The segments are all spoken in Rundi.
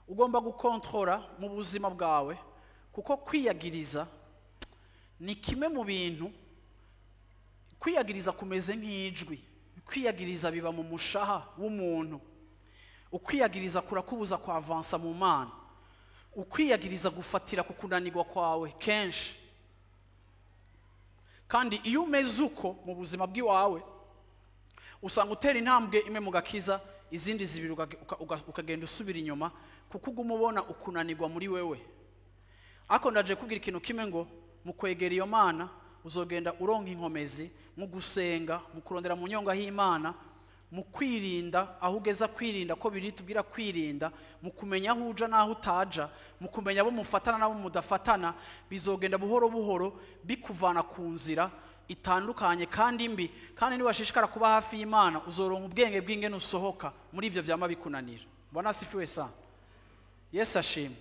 Ugomba gukontorora mu buzima bwawe, kuko kwiyagiriza ni kimwe mu bintu. Kwiyagiriza kumeze nk'ijwi, kwiyagiriza biba mu mushaha w'umuntu. Ukwiyagiriza kurakubuza kwavansa mu Mana, ukwiyagiriza gufatira ku kunanirwa kwawe kenshi. Kandi iyo umeze uko mu buzima bw'iwawe, usanga utera intambwe imwe mu gakiza, izindi zibiri ukagenda usubira inyuma, kuko uguma ubona ukunanirwa muri wewe. Ariko ndaje kubwira ikintu kimwe, ngo mu kwegera iyo Mana uzogenda uronka inkomezi mu gusenga, mu kurondera mu nyonga h'Imana, mu kwirinda aho ugeza, kwirinda ko biri tubwira kwirinda, mu kumenya aho uja n'aho utaja, mu kumenya abo mufatana n'abo mudafatana. Bizogenda buhoro buhoro bikuvana ku nzira itandukanye kandi mbi. Kandi niwashishikara kuba hafi y'Imana, uzoronka ubwenge bw'ingene usohoka muri ivyo vyama bikunanira. Bwana asifiwe sana, Yesu ashimwe.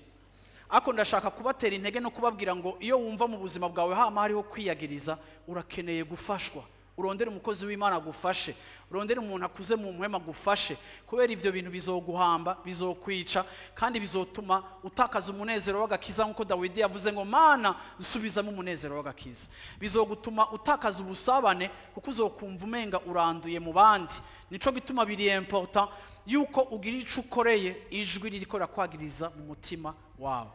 Ariko ndashaka kubatera intege no kubabwira ngo iyo wumva mu buzima bwawe hama hariho kwiyagiriza, urakeneye gufashwa. Urondere umukozi w'Imana agufashe, urondere umuntu akuze mu mpwema agufashe, kubera ivyo bintu bizoguhamba, bizokwica, kandi bizotuma utakaza umunezero w'agakiza, nk'uko Dawidi yavuze ngo: "Mana, nsubizamo umunezero w'agakiza." Bizogutuma utakaza ubusabane, kuko uzokumva umenga uranduye mu bandi. Nico gituma biri important yuko ugira ico ukoreye ijwi ririko rirakwagiriza mu mutima wawe.